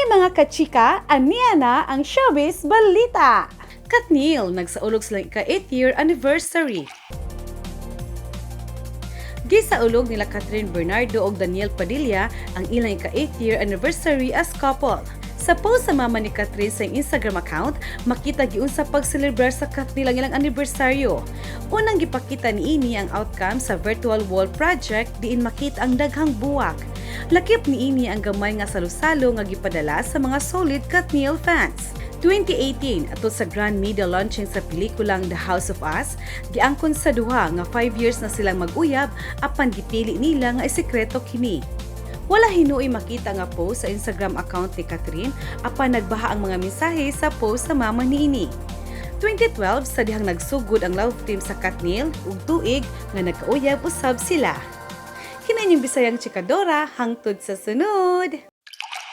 Hi, mga kachika! Ania na ang Showbiz Balita! KathNiel, nagsaulog silang ika-8th year anniversary. Gisaulog nila Kathryn Bernardo ug Daniel Padilla ang ilang ika-8th year anniversary as couple. Sa post sa mama ni Kathryn sa Instagram account, makita giunsa pagselebrar sa KathNiel ang ilang anibersaryo. Unang gipakita niini ang outcome sa virtual wall project diin makita ang daghang buwak. Lakip niini ang gamay nga salo-salo nga gipadala sa mga solid KathNiel fans. 2018, atol sa grand media launching sa pelikulang The Hows of Us, giangkon sa duha nga 5 years na silang mag-uyab apan gipili nila nga isekreto kini. Wala hinuoy makita nga post sa Instagram account ni Kathryn apan nagbaha ang mga mensahe sa post sa mama niini. 2012 sa dihang nagsugod ang love team sa KathNiel ug tuig nga nagkauyab usab sila. Kini inyong Bisayang Chikadora, hangtod sa sunod.